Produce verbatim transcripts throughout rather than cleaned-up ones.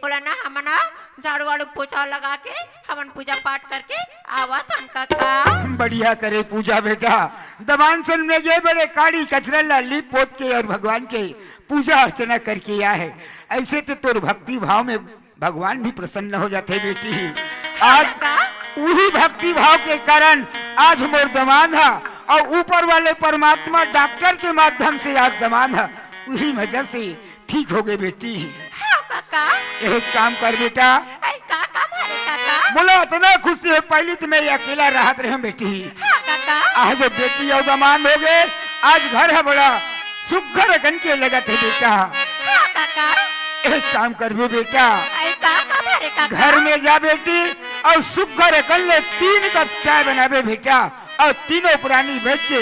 ओला ना हमन ह झाड़ू वाड़ू पोछा लगा के हमन पूजा पाठ करके आवत हन कका। बढ़िया करे पूजा बेटा, दमान सन में गे बड़े काड़ी कचरा ला लीप पोत के अउ भगवान के पूजा अर्चना करके आए हे। अइसे तो तोर भक्ति भाव में भगवान भी प्रसन्न हो जाथे बेटी। हाँ आज कका। उही भक्ति भाव के कारण आज मोर दमांद ह अउ ऊपर वाले परमात्मा डॉक्टर के माध्यम से आज दमांद ह उही वजह से ठीक हो गे बेटी। हाँ कका। एक काम कर बेटा। अई का काम हरे कका? मोला अतना खुशी हे, पहिली तो मैं अकेला रहत रहेंव बेटी। हाँ कका। आज बेटी अउ दमांद हो गे, आज घर ह बड़ा सुग्घर अकन के लगत हे बेटा। हाँ कका। एक काम करबे बेटा। अई का काम हरे कका? घर में जा बेटी अउ सुग्घर अकन ले तीन कप चाय बनाबे बेटा। अउ तीनों प्राणी बइठ के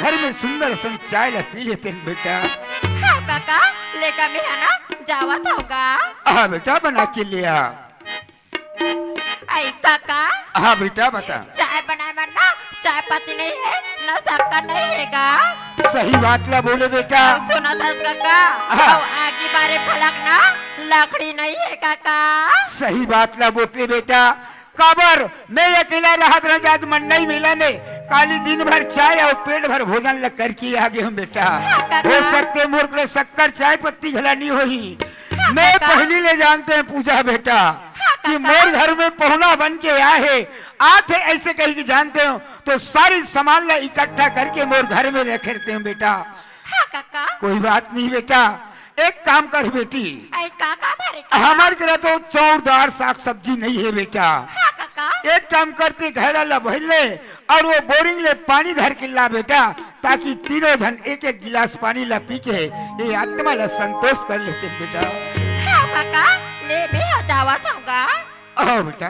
घर में सुंदर असन चाय ला पी लेतेन बेटा। हाँ कका, लेगा मैं ह ना जावत हंव गा। हाँ बेटा, बना के ले आ। अई कका। हाँ बेटा, बता। चाय बनाए बर ना चाय पत्ती नइ हे, ना शक्कर नइ हे गा। सही बात ला बोले बेटा। अउ सुनत हस कका, हाँ। अउ आगी बारे फलक ना लकड़ी नइ हे कका। सही बात ला बोले बेटा, काबर मैं अकेला रहत रहेंव जात मंडई मेला में, काली दिन भर चाय अउ पेट भर भोजन ल करके आ गे हंव बेटा। हाँ, काका। हो सकथे मोर करा शक्कर चाय पत्ती घला नइ होही। हाँ, मैं काका। पहिली ले जानत हंव पूजा बेटा हाँ, कि काका। मोर घर में पहुना बन के आए हे, आत हे अइसे कहि के जानत हंव, तो सारी समान ल इकट्ठा करके मोर घर में रखे रहतेन बेटा। हाँ, काका। कोई बात नहीं बेटा, एक काम कर बेटी। अई का काम हरे कका? हमर करा तो चाउर दार साग सब्जी नइ हे बेटा। हाँ कका। एक काम करते, घैला ला भर ले अउ ओ बोरिंग ले पानी धर के ला बेटा, ताकि तीनों झन एक एक गिलास पानी ला पी के ए आत्मा ला संतोष कर लेतेन बेटा। हाँ कका, ले मैं ह जावत हंव गा। आओ बेटा।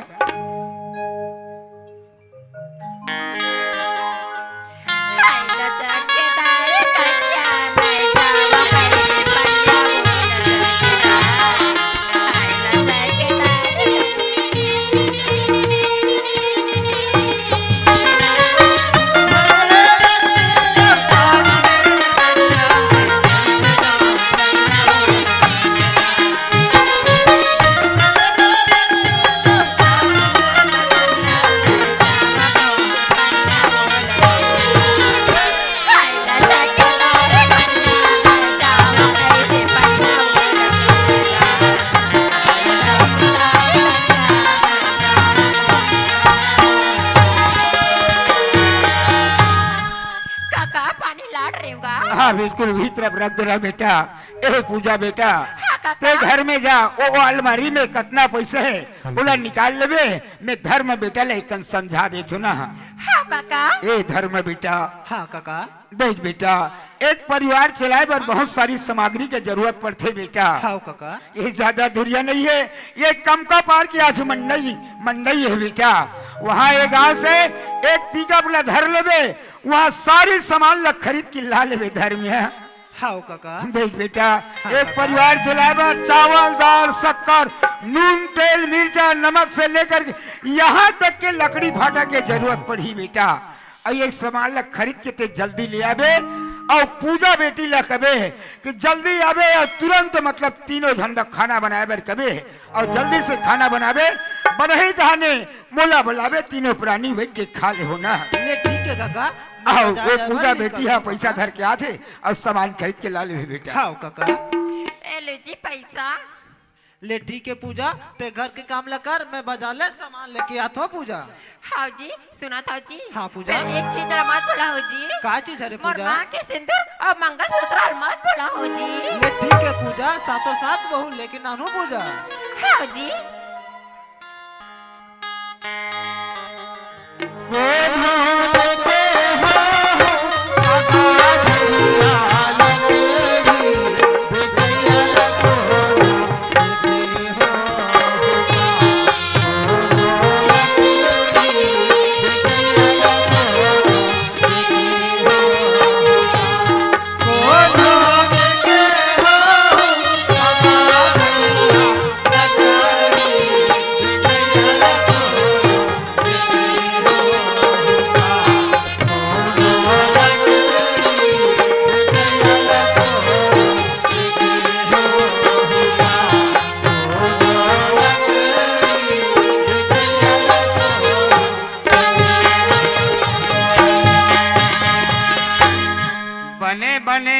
काका, पानी लात रहेंव गा। हाँ, बिल्कुल उही तरफ रख दे रहा बेटा। ए पूजा बेटा, हाँ, काका। ते घर में जा, ओ, ओ अलमारी में कतना पइसा हे, ओला निकाल लेबे। मैं धर्म बेटा ला एकन समझा देथंव ना। हाँ, काका। ए धर्म बेटा। हाँ, काका। देख बेटा, एक परिवार चलाए बर बहुत सारी सामग्री के जरूरत पड़थे बेटा। हाँ, काका। ए जादा दूरिहा नइ हे, ए कमका पार के आजू मंडई, मंडई हे बेटा। उहाँ ए गांव से एक पिकअप ला धर लेबे, उहाँ सारी समान ला खरीद के ला लेबे धर्म। हाँ काका। देख बेटा, हाँ एक काका। परिवार चलाए बर चावल, दार, शक्कर, नून, तेल, मिर्चा, नमक से लेकर के यहाँ तक के लकड़ी भाटा के जरूरत पड़ही बेटा। अउ ए समान ला खरीद के ते जल्दी ले आबे अउ पूजा बेटी ला कबे कि जल्दी आबे अउ तुरंत मतलब तीनों झन ला खाना बनाए बर कबे। अउ जल्दी से खाना बनाबे, बनही तहाने मोला बुलाबे, तीनों प्राणी बइठ के खा लेहू ना। ले ठीक हे काका, मैं आओ, बाजार वो जाए बर पूजा निकल बेटी हा हूँ पइसा काका। धर के आथे अउ समान खरीद के ला लेबे बेटा। हाँ काका। ए लो जी पइसा। ले ठीक हे पूजा, ते घर के काम ला कर, मैं बाजार ले समान लेके आथंव पूजा। हाँ जी, सुनत हव जी? हाँ, पूजा। फेर एक चीज ला मत भुलाहू जी। का चीज हरे, मोर पूजा? मांग के सिंदूर अउ मंगलसूत्र ला मत भुलाहू जी। ले ठीक हे पूजा, साथों साथ बहू लेके आहूँ पूजा। हाँ जी।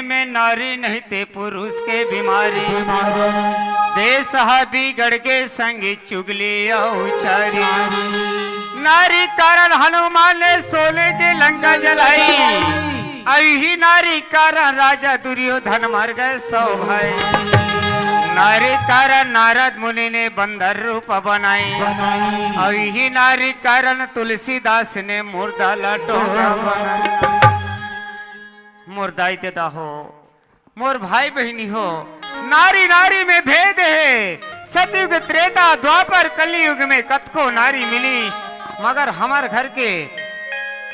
में नारी नहीं ते पुरुष के बीमारी। देश ह बिगड़ के संगी चुगली अउ चारी। नारी कारण हनुमान ने सोने के लंका जलाई। अउ इही नारी कारण राजा दुर्योधन मर गए सौ भाई। नारी कारण नारद मुनि ने बंदर रूप बनाई। अउ इही नारी कारण तुलसीदास ने मुर्दा ला टोंका बनाई। मोर दाई ददा हो, मोर भाई बहिनी हो, नारी नारी में भेद हे। सतयुग, त्रेता, द्वापर, कलयुग में कतको नारी मिलिस, मगर हमर घर के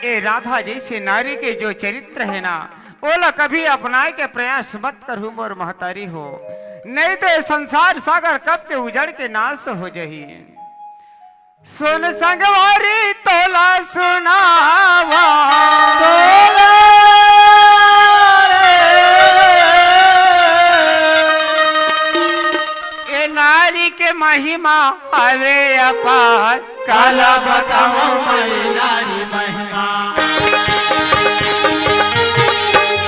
ए राधा जइसे नारी के जो चरित्र हे ना, ओला कभी अपनाए के प्रयास मत करहू मोर महतारी हो, नहीं तो ए संसार सागर कब के उजड़ के नाश हो जही। सुन संगवारी तोला सुनावा। ए नारी के महिमा हवे अपार। काला बतावं मैं नारी महिमा।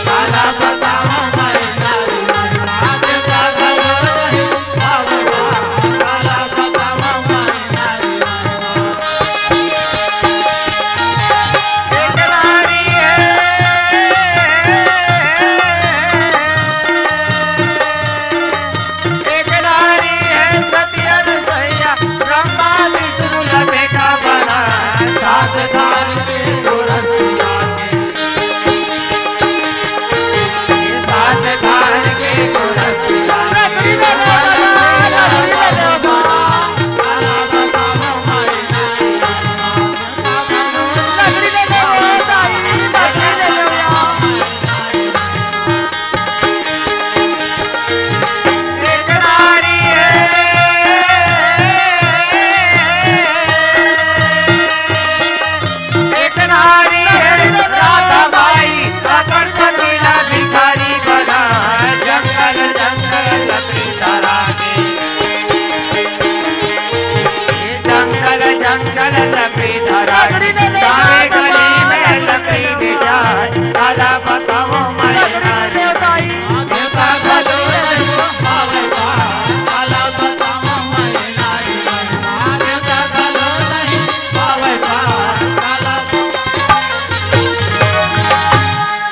काला बतावं मैं नारी महिमा। आज का घलो नहीं पावं। काला बतावं मैं नारी महिमा। एक नारी हे, एक नारी हे सती अनसुईया, ब्रह्मा विष्णु ला बेटा बना, सात धार के गोरस पिला के, सात धार के गोरस पिला के। लकड़ी ले ले, दाई, लकड़ी ले ले। एक नारी हे, एक नारी हे राधा बाई, अपन पति ला भिखारी बना, जंगल जंगल लकड़ी धरा के। जंगल जंगल लकड़ी धरा के, गावे गली में लकड़ी बेचाय, काला बतावं मैं नारी। देवता घलो नहीं पावय पार, काला बतावं मैं नारी। देवता घलो नहीं पावय पार, काला।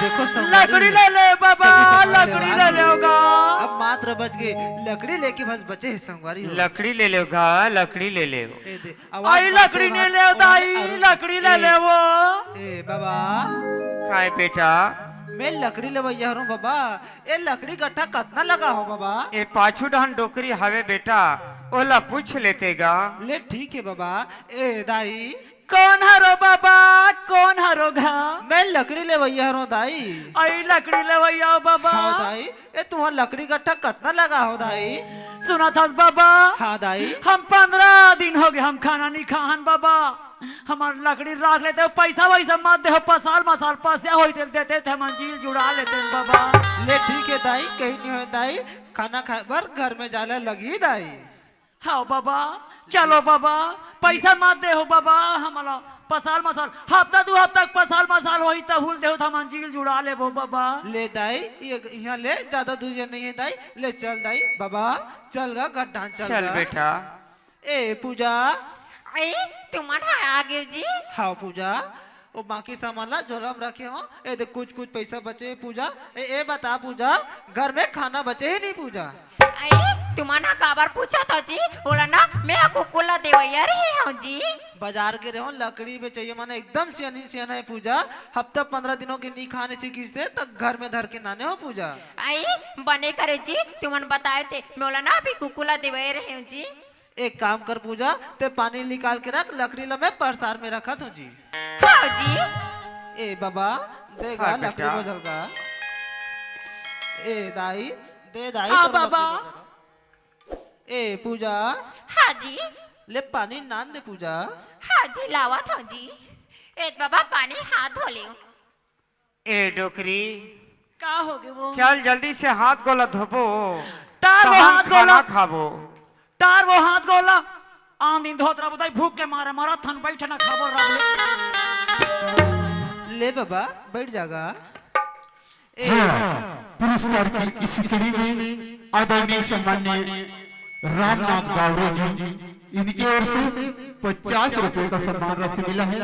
देखो संगवारी लकड़ी हो। ले ले बाबा, सखी संगवारी लकड़ी हो। ले ले गा। अब मात्र बच गए, लकड़ी लेके बस बचे हे संगवारी हो। लकड़ी ले ले गा, लकड़ी ले ले। ए दे, आवाज आई मारते लकड़ी ले मार-, ले दाई, अरे, लकड़ी ले ए, ले वो। ए बाबा। काय बेटा? मैं लकड़ी लेवइया हरंव बाबा। ए लकड़ी गट्ठा कतना लगा हो बाबा? ए पाछू डहन डोकरी हवे बेटा, ओला पूछ लेते गा। ले ठीक हे बाबा। ए दाई, कौन हरो बाबा, कौन हरो गा? मैं लकड़ी लेवइया हरंव दाई। अई लकड़ी लेवइया हो बाबा। हाँ दाई, ए तुँहर लकड़ी गट्ठा कतना लगा हो दाई? सुनत हस बाबा? हाँ दाई। हम पंद्रह दिन होगे हम खाना नइ खाहन बाबा। हमर लकड़ी राख लेते हो, पैसा वैसा मत देहो, पसाल मसाल पस्या होई तेला देते थे, मंजिल जुड़ा लेते हैं बाबा। ले ठीक हे दाई, कहीं नइ होय दाई, खाना खाय बर घर में जाय ला लगही दाई। हव बाबा, चलो बाबा, पैसा मत देहो बाबा, हमला पसाल मसाल, हफ्ता दू हफ्ता के पसाल मसाल होही, तहू ल देहो, त मंजिल जुड़ा लेबो बाबा। ले दाई, ये इहाँ ले, जादा दूरिहा नइ हे दाई, ले चल दाई, बाबा, चल गा, गड्ढा चल चल गा। बेटा। ए पूजा। ए, तुमन ह आ गेव जी? हव पूजा, ओ बाकी सामान ला झोला म रखे हों। ए दे, कुछ कुछ पैसा बचे हे पूजा। ए, ए बता पूजा, घर में खाना बचे हे नहीं पूजा? ए, तुमन ह काबर पूछत हो जी? ओला ना, मैं ह कुकुर ला देवइया रहे हों जी। बाजार गे रहेंव, लकड़ी बेचइया मन एकदम सियानी सियाना हे पूजा। हफ्ता पंद्रह दिनों के नी खाने सीखिस ते, त घर में धर के नाने हों पूजा। ए, बने करे जी, तुमन बताए ते, मैं ओला ना अभी कुकुर ला देवइया रहे हों जी। एक काम कर पूजा, ते पानी निकाल के रख, लकड़ी ला मैं परसार में रखत हों जी। हाँ जी। ए बाबा, दे गा हाँ लकड़ी बेटा। बोझल का। ए दाई, दे दाई हाँ तोर बाबा। लकड़ी बोझल का। ए पूजा। हाँ जी। ले पानी नान दे पूजा। हाँ जी, लावत हों जी। ए बाबा, पानी हाथ धो लेव। ए डोकरी, का होगे वो? चल जल्दी से हाथ गोला धोबो, तार वो तहन हाथ खाना गोला। खाबो। तार वो हाथ गोला। आन दिन धोत रह बताई, भूख के मारे मरत हन, बैठ ना खाबो रब ले। ले बाबा, बैठ जागा। ए, पुरस्कार की इस कड़ी में आदरणीय सम्माननीय रामनाथ गावरे जी, इनकी ओर से पचास रुपए का सम्मान राशि मिला है।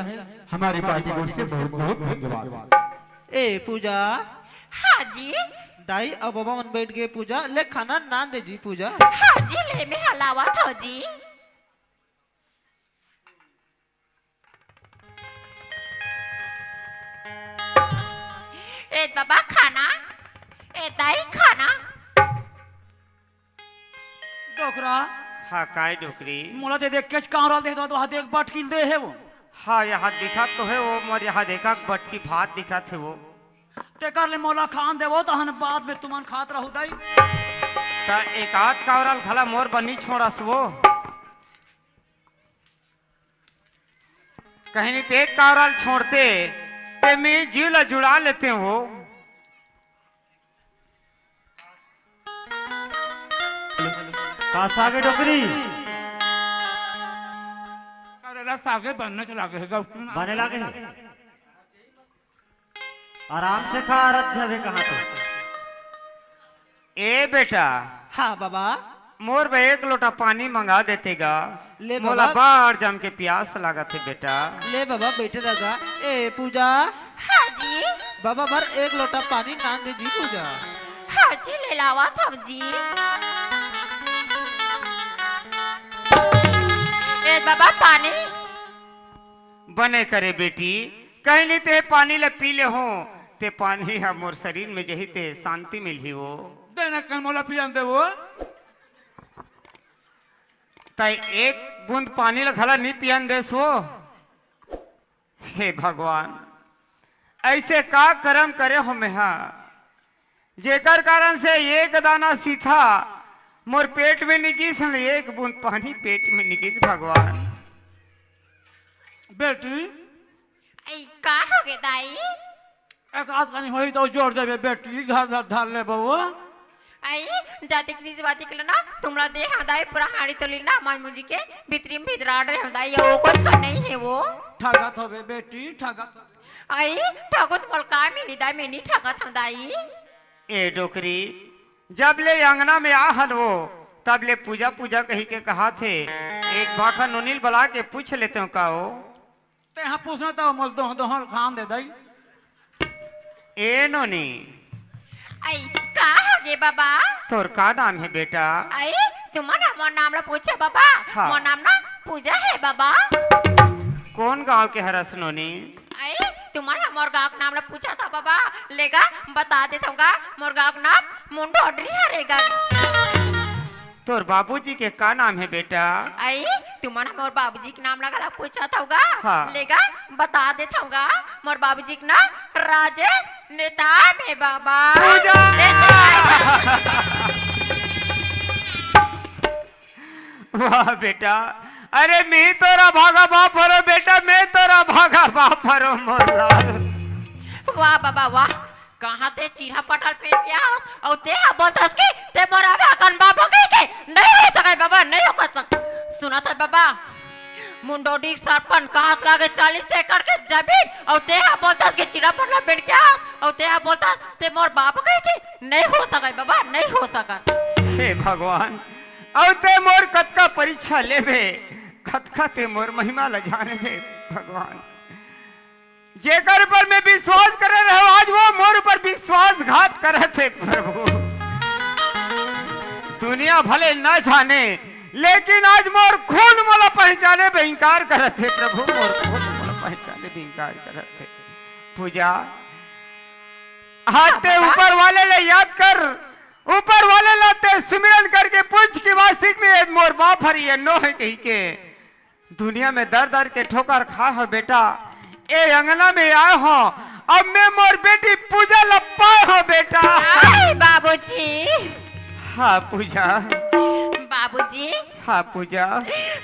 हमारी पार्टी की ओर से बहुत बहुत धन्यवाद। ए पूजा। हाँ जी। दाई अउ बबा मन बैठ गे पूजा, ले खाना नान दे जी पूजा। हाँ जी, ले मैं हलावत हो जी। ए बबा खाना, ए दाई खाना। डोकरा। हाँ, काय डोकरी? मोला ते देख के कांवरा दे तो, तो हाथ एक बटकिल दे हे वो। हाँ, यहाँ दिखत तो हे वो, मोर यहाँ देखा बटकी भात दिखत हे वो। तेकर ले मोला खान देवो, तहन बाद में तुमन खात रहू दाई। त एक आध कांवरा ल घला मोर बर नी छोड़स वो। कहीं नहीं ते कांवरा ल छोड़ते, ते मैं जीव ला जुड़ा लेते हो। का सागे डोकरी? अरे ला सागे बनने चला गए, गप सुना। बने लागे है। आराम से खा, अरज झबे कहाँ तो। ए बेटा। हाँ बाबा। मोर बर एक लोटा पानी मंगा देते गा। ले मोला बाबा। बड़ जम के प्यास लागत हे बेटा। ले बाबा, बैठे रह गा। ए पूजा। हाँ जी। बाबा बर एक लोटा पानी नान दे जी पूजा। हाँ जी, ले लावत हव जी। ए बाबा पानी। बने करे बेटी, कहीं नहीं ते पानी ल पी ले हो, ते पानी ह मोर शरीर में जही ते शांति मिलही वो। देना कन मोला पियन दे वो। तै एक बूंद पानी ल घला नहीं पियन देस वो। हे भगवान, ऐसे का करम करे हो मेहा, जेकर कारण से एक दाना सीथा मोर पेट में निगिस, न एक बूंद पानी पेट में निगिस भगवान। बेटी। आई, का हो गे दाई? एक आध कनी होई तो जोर देबे बेटी, घर धर, धर ले बउआ। आई, जातिक निज बातिक ले ना, तुमला दे हाँ दाई पूरा हाड़ी तो लीना, मन मुझी के भीतरी में भीतराड़ रहे हो दाई, वो कुछ का नहीं है वो। ठगत होबे बेटी, ठगत होबे। आई, ठगत मोल का मिली दाई, मैं नहीं ठगत हूँ दाई। ए डोकरी, जब ले अंगना में आहन वो, तब ले पूजा पूजा कही के कहा थे। एक भाखा नोनी ल बला के पूछ लेते हो का वो? तेहा पूछना तो मोल दोह दोह खान दे दई। ए नोनी। आई, का हो गे बाबा? तोर का नाम है बेटा? आई, तुमन मोर नाम ला पूछे बाबा। हाँ। मोर नाम ना पूजा है बाबा। कौन गांव के हरस नोनी? आई, तुमन मोर गांव के नाम ला पूछा था बाबा। लेगा, बता देत हूँ गा, मोर गांव के नाम मुंडोडरी हरेगा। तोर बाबूजी के का नाम है बेटा? आई, तुमन मोर बाबूजी के नाम ला घला पूछत हव गा? हाँ। लेगा, बता देत हव गा, मोर बाबूजी के नाम राजेश नेताम है बाबा। पूजा! नेताम। वाह बेटा, अरे मैं तोर अभागा बाप हरो बेटा, मैं तोर अभागा बाप हरो मोर लाल। वाह बाबा वाह, कहाँ ते चिरहा पटल पेन के हस, अउ ते हा बोलथस कि ते मोर अभागन बाप हो गई के? नहीं हो सके बाबा, नहीं हो सके। सुनत हस बाबा, मुंडोडी सरपंच कहास लागे चालीस एकड़ के जमीन, अउ ते हा बोलथस कि चिरहा पटल पेन के हस, अउ ते हा बोलथस ते मोर बाप हो गई के? नहीं हो सके बाबा, नहीं हो सकस। हे भगवान, अउ ते मोर कतका परीक्षा लेबे, कतका ते मोर महिमा ल जानबे भगवान। जेकर ऊपर मैं विश्वास करे रहे, आज वो मोर ऊपर विश्वासघात करत हे प्रभु। दुनिया भले न जाने, लेकिन आज मोर खून मोला पहचाने में इंकार करत हे प्रभु, मोर खून मोला पहचाने में इंकार करत हे। पूजा, हाँ, ते बाबा। ऊपर वाले ले याद कर, ऊपर वाले ला ते सुमिरन करके पूछ कि वास्तविक में मोर बाप हर ये नो है कही के। दुनिया में दर दर के ठोकर खाए हो बेटा, ए अंगना में आए हो, अब मैं मोर बेटी पूजा ला पाए हो बेटा। आई बाबूजी। हाँ पूजा। बाबूजी। हाँ पूजा।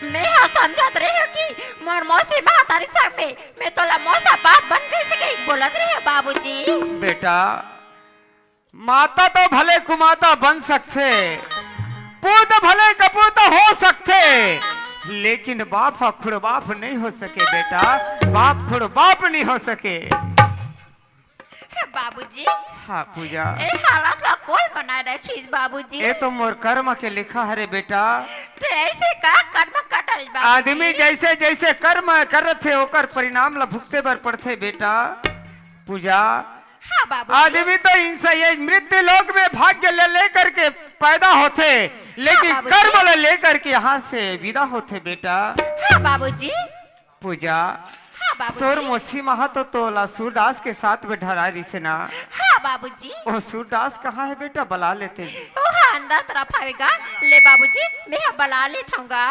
मैं हा समझत रहे हो कि मोर मौसी महतारी संग में मैं तोला मौसा बाप बन कैसे कही बोलत रहे हो बाबूजी। बेटा, माता तो भले कुमाता बन सकथे, पूत भले कपूत हो सकथे, लेकिन बाप ह खुड़ बाप नहीं हो सके बेटा, बाप खुड़ बाप नहीं हो सके। बाबूजी। हाँ पूजा। ए हालत ला कोन बनाए रखिस बाबूजी? ए तो मोर कर्म के लिखा हरे बेटा। ते ऐसे का कर्म कटल बाबूजी? आदमी जैसे जैसे कर्म करथे ओकर परिणाम ला भुगते बर पड़थे बेटा। पूजा। हाँ बाबूजी। आदमी तो इंसा-, ये मृत्यु लोक में भाग्य ले लेकर के पैदा होथे, लेकिन हाँ बाबूजी। कर्म ला लेकर के यहाँ से विदा होथे बेटा। हाँ बाबूजी। पूजा, हाँ बाबूजी। तोर मौसी महा तो तोला सूरदास के साथ में धरा रिसे ना। हाँ बाबूजी। ओ सूरदास कहाँ है बेटा, बला लेते। ओ हाँ, अंदर तरफ आवेगा। ले बाबूजी, मैं हा बला लेत हूँगा।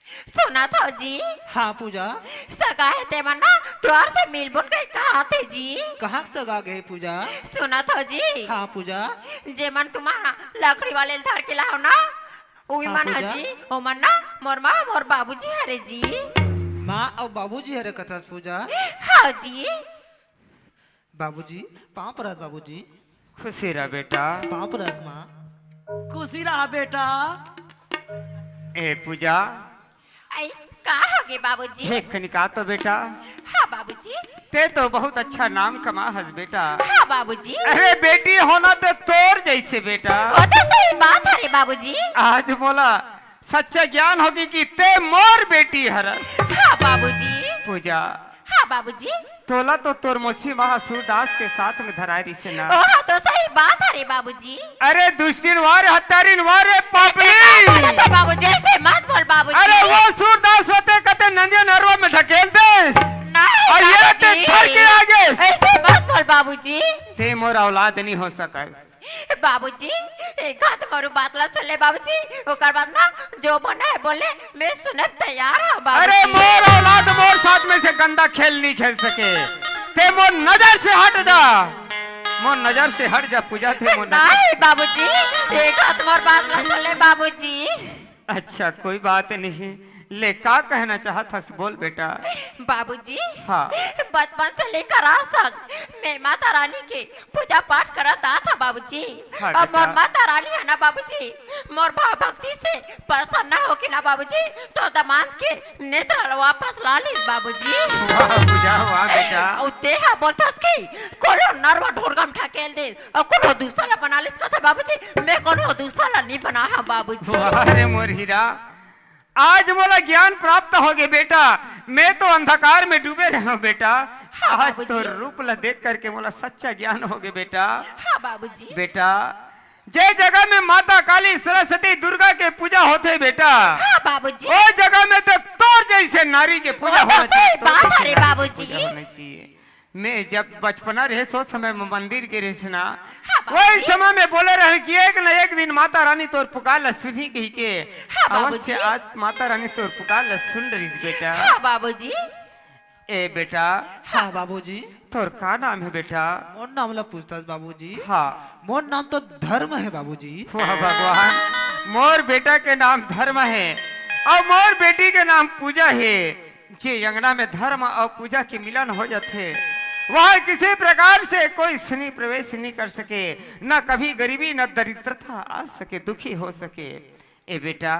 सुनत हो जी? हाँ पूजा। सगा है तेमन ना, तुआर से मिलबुन गए कहा थे जी? कहाँ सगा गए पूजा? सुनत हो जी? हाँ पूजा। जेमन तुम्हारा लकड़ी वाले धर के लाओ ना, उही हाँ, मन ह पूजा। जी, ओमन ना मोर माँ, मोर बाबूजी हरे जी। माँ अउ बाबूजी हरे कथस पूजा? हाँ जी। बाबूजी, पाँव परत बाबूजी। खुशी रह बेटा। पाँव परत माँ। खुशी रह बेटा। ए पूजा। आई, का होगे बाबूजी? हे कनिका तो बेटा। हाँ बाबूजी। ते तो बहुत अच्छा नाम कमा हस बेटा। हाँ बाबूजी। अरे बेटी होना तो तोर जैसे बेटा। वो तो सही बात हरे बाबूजी। आज मोला सच्चा ज्ञान होगे कि ते मोर बेटी हरस। हाँ बाबूजी। पूजा। हाँ बाबूजी। तोला तो तोर मौसी महा सूरदास के साथ में धराए रिसे ना। ओह तो सही बात हरे बाबूजी। अरे दुष्टिन वारे, हत्यारिन वारे, पापली। बाबूजी, ऐसे मत बोल बाबूजी। अरे वो सूरदास होते कते नंदिया नरवा में ढकेल देस। नहीं अउ ये ते बाबूजी। धर के आगेस। ऐसे मत बोल बाबूजी। ते मोर औलाद नहीं हो सकस। बाबूजी, एक हाथ मारू बात ला सुन ले बाबूजी, ओकर बाद ना जो मन है बोले, मैं सुने तैयार हूँ बाबूजी। अरे मोर औलाद मोर साथ में से गंदा खेल नहीं खेल सके। ते मोर नजर से हट जा, मोर नजर से हट जा पूजा, ते मोर नजर नहीं बाबूजी, एक हाथ मारू बात ला सुन ले बाबूजी। अच्छा, कोई बात नहीं। ले, का कहना चाहत हस, बोल बेटा। बाबूजी, हाँ। बचपन से लेकर आज तक मैं माता रानी के पूजा पाठ करत आत हँव बाबूजी। हाँ, अउ बेटा। मोर माता रानी है ना बाबूजी, मोर भाव भक्ति से प्रसन्न होके ना बाबूजी, तोर दमांद के नेत्र ल वापस ला लीस बाबूजी। वाह पूजा, वाह बेटा। अउ ते हा बोलथस कि कोनो नरवा ढोरगा म ढकेल दे, अउ कोनो दूसरा ला बना लेस कथे बाबूजी, मैं कोनो दूसरा ला नहीं बना हँव बाबूजी। वाह रे मोर हीरा, आज मोला ज्ञान प्राप्त होगे बेटा, मैं तो अंधकार में डूबे रहेंव बेटा। हाँ, आज बाबूजी। तोर रूप ला देख करके मोला सच्चा ज्ञान होगे बेटा। हाँ, बाबूजी। बेटा, जे जगह में माता काली सरस्वती दुर्गा के पूजा होथे बेटा, हाँ, बाबूजी। ओ जगह में तो तोर जैसे नारी के पूजा वो तो होना चाहिए, सही तोर बात जैसे है रे नारी के बाबूजी। पूजा होना चाहिए। मैं जब बचपना रहे, सो समय में मंदिर गे रहे ना, हाँ, बाबूजी। वही समय में बोले रहे कि एक न एक दिन माता रानी तोर पुकार ला सुनही कही के। हाँ, अवश्य बाबूजी। आज माता रानी तोर पुकार ला सुन रही बेटा। हाँ, बाबूजी। ए बेटा। हाँ, बाबूजी। तोर का नाम है बेटा? मोर नाम ला पूछथस बाबूजी। हाँ। मोर नाम तो धर्म है बाबूजी। वाह भगवान, मोर बेटा के नाम धर्म है अउ मोर बेटी के नाम पूजा है। जे अंगना में धर्म अउ पूजा के मिलन हो जाथे, वहाँ किसी प्रकार से कोई शनि प्रवेश नहीं कर सके, न कभी गरीबी, न दरिद्रता आ सके, दुखी हो सके। ए बेटा,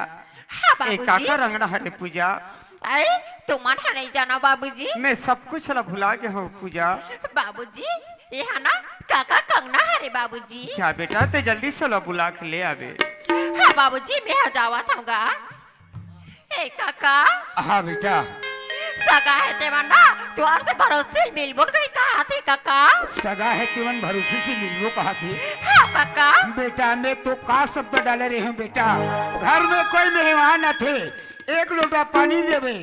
हाँ, ए बाबूजी। काकर अंगना हरे पूजा? अरे, तुमन ह नहीं जाना बाबूजी? मैं सब कुछ ला भुला गे हँव पूजा। बाबूजी, ये हा ना काका के अंगना हरे बाबूजी। जा बेटा, ते जल्दी से ला बुला के ले आबे। हाँ बाबूजी, मैं हा जावत हँव गा। ए काका। हाँ बेटा। सगा है तेमन ना, तुआर से भरोसे मिलबुन गई कहा थे काका। सगा है तेमन भरोसे से मिलबो कहा थे। हाँ काका। बेटा, मैं तो का शब्द डाले रहे हँव बेटा, घर में कोई मेहमान आथे, एक लोटा पानी देबे,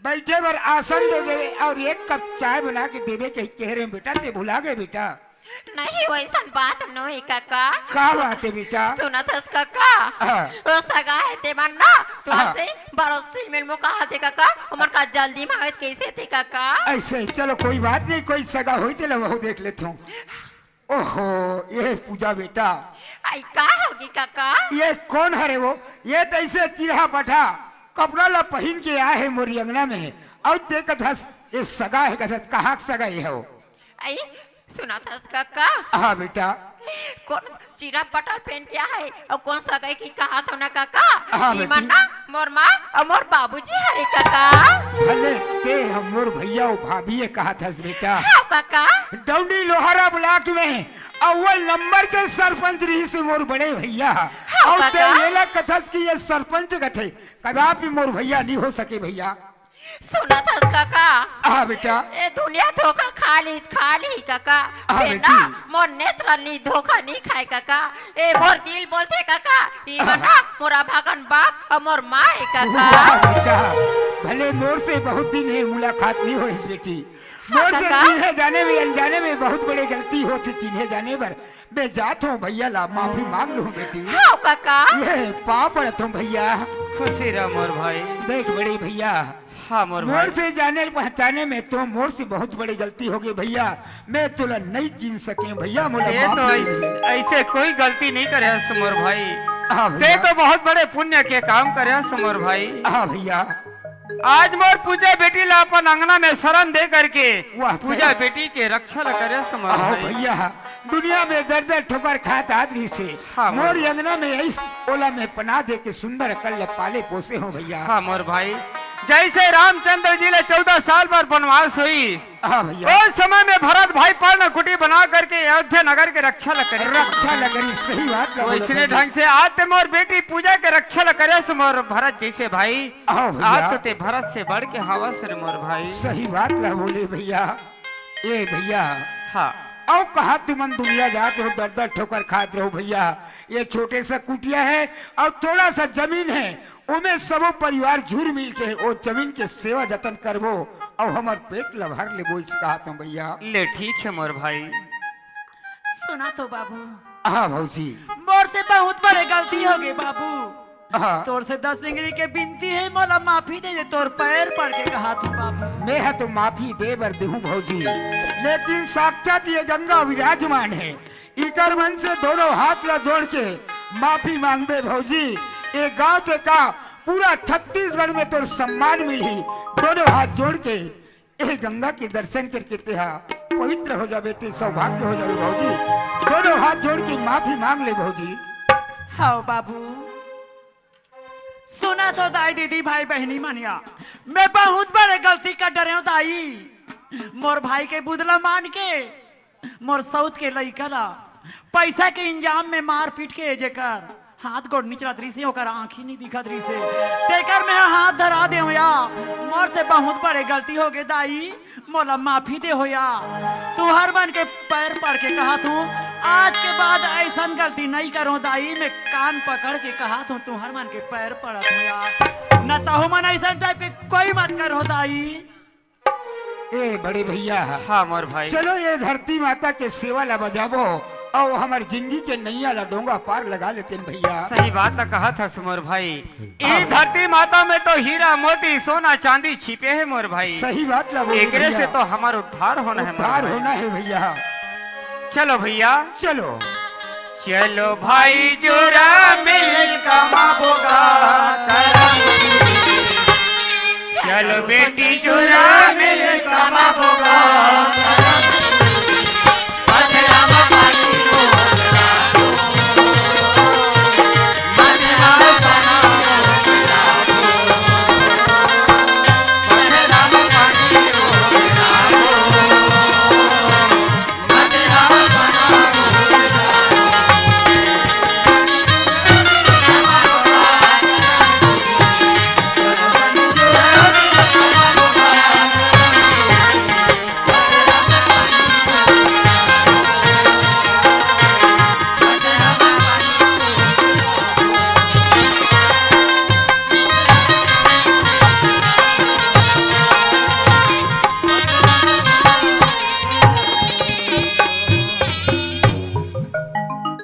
बैठे बर आसन दे देबे अउ एक कप चाय बना के देबे कही कहे रहे हँव बेटा, ते भुला गे बेटा। नहीं, वैसन बात नोहे काका। का बात है बेटा? सुनत हस काका? हाँ। वो सगा है तेमन ना, तुमन हाँ। से भरोसे मिलबो कहा थे काका, ओमन का जल्दी में आवे कैसे थे काका? ऐसे, चलो कोई बात नहीं, कोई सगा होई तेला वहू देख लेत हँव। ओहो, ये पूजा बेटा। आई का होगे काका? ये कोन हरे वो? ये तो ऐसे चिरहा पठा कपड़ा ला पहिन के आए हे मोर अंगना में, अउ ते कथस ये सगा है, कथस कहाँ के सगा ये हो? आई, सुनत हस काका? हाँ बेटा। कोन चिरा पटर पहन के आहे अउ कोन सगई के कहाथो ना काका? हाँ, इमन बेटी। ना मोर माँ अउ मोर बाबूजी हरे काका। भले ते ह मोर भैया अउ भाभी ये कहाथस बेटा। हाँ काका। डौंडी लोहारा ब्लॉक में अव्वल नंबर के सरपंच रहिस मोर बड़े भैया। हाँ अउ ते काका। येला कथस कि ये सरपंच कथे, कदापि मोर भैया नहीं हो सके भैया। सुनत हस काका? हाँ बेटा। ए दुनिया धोखा खा ली, खा ली काका। हाँ फिर बेटी। ना मोर नेत्र नी धोखा नी खाए काका। ए मोर दिल बोलथे काका, इमन ना मोर अभागन बाप अउ मोर माँ हे काका। वाह बेटा, भले मोर से बहुत दिन हे मुलाकात नहीं होइस बेटी। हाँ मोर से काका। चिन्हे जाने में अनजाने में बहुत बड़े गलती होथे चिन्हे जाने बर। मैं जात हूँ भैया ला माफी मांग लूँ बेटी। हाँ काका। ये पाँव परत हूँ भैया। खुशी रह मोर भाई। देख बड़े भैया, हाँ मोर मोर भाई। से जाने पहचाने में तो मोर से बहुत बड़ी गलती हो गई भैया। मैं तोला नहीं चिन्ह सके भैया, मोला ये माफ तो कर ऐस-, दे। ऐसे कोई गलती नहीं करे हस मोर भाई। हाँ ते भैया। तो बहुत बड़े पुण्य के काम करे हस मोर भाई। हाँ भैया। आज मोर पूजा बेटी ला अपन अंगना में शरण दे करके वाह, पूजा सही। बेटी के रक्षा ला करे हस मोर हाँ भाई। भैया, दुनिया में दर दर ठोकर खात आदमी से हाँ, मोर भाई। अंगना में ऐस ओला में पनाह दे के सुंदर अकल ला पाले पोसे हो भैया। हाँ मोर भाई, जैसे रामचंद्र जी ला चौदह साल बर वनवास होइस, हाँ भैया। उस समय में भरत भाई पर्ण कुटी बना करके अयोध्या नगर के रक्षा ला करे। रक्षा ला करे, सही बात ला बोले वैसने भैया। ढंग से आज ते मोर बेटी पूजा के रक्षा ला करे से मोर भरत जैसे भाई। हाँ भैया। आज तो ते भरत से बढ़ के हवस रे मोर भाई। सही बात ला बोले भैया। ए भैया। हाँ। अउ कहा तुमन दुनिया जात हो, दर दर ठोकर खात रहो भैया। ये छोटे सा कुटिया है अउ थोड़ा सा जमीन है, ओमे सबो परिवार झुर मिल के ओ जमीन के सेवा जतन करबो अउ हमर पेट ल भर लेबो, इस कहात हूँ भैया। ले ठीक है मोर भाई। सुना तो बाबू। हाँ भौजी। मोर से बहुत बड़े गलती हो गई बाबू। हाँ। तोर से दस इंगरी के बिनती है, मोला माफी दे दे, तोर पैर पड़ के कहात हूँ बाबू। मैं ह तो माफी दे बर देहूँ भौजी, लेकिन साक्षात ये गंगा विराजमान है, इकर मन से दोनों हाथ ला जोड़ के माफी मांगबे भौजी। ये गांव के का पूरा छत्तीसगढ़ में तोर सम्मान मिलही। दोनों हाथ जोड़ के ए गंगा के दर्शन करके तेहा पवित्र हो जाबे, ते सौभाग्य हो जाबे भौजी। दोनों हाथ जोड़ के माफी मांग ले भौजी। हाँ बाबू। सुना तो दाई दीदी भाई बहनी मनिया, मैं बहुत बड़े गलती कर डरे हूँ दाई। मोर भाई के बुदला मान के मोर सौत के लइका ला पैसा के इंजाम में मार पीट के जेकर हाथ गोड़ निचलत रहिसे, ओकर आँखी नहीं दिखत रहिसे, तेकर में हाथ धरा दे हो या। मोर से बहुत बड़े गलती हो गए दाई, मोला माफी दे हो या। तुहर मन के पैर पड़ के कहा थू, आज के बाद ऐसन गलती नहीं करो दाई। मैं कान पकड़ के कहा थू, तुहर मन के पैर पड़त हो या, न तहु मन ऐसन टाइप के कोई मत करो दाई। ए बड़े भैया, हाँ मोर भाई। चलो ये धरती माता के सेवा ला बजाबो अउ हमर जिंदगी के नैया ला डोंगा पार लगा लेतेन भैया। सही बात ला कहा थस मोर भाई। हाँ। ए धरती माता में तो हीरा मोती सोना चांदी छिपे है मोर भाई। सही बात ला बोले एकरे से भैया। तो हमर उद्धार होना है मोर उद्धार भाई। होना है भैया। चलो भैया। चलो। चलो भाई जोरा मिल कमाबो गा करम। चलो बेटी जोरा मिल कमाबो गा।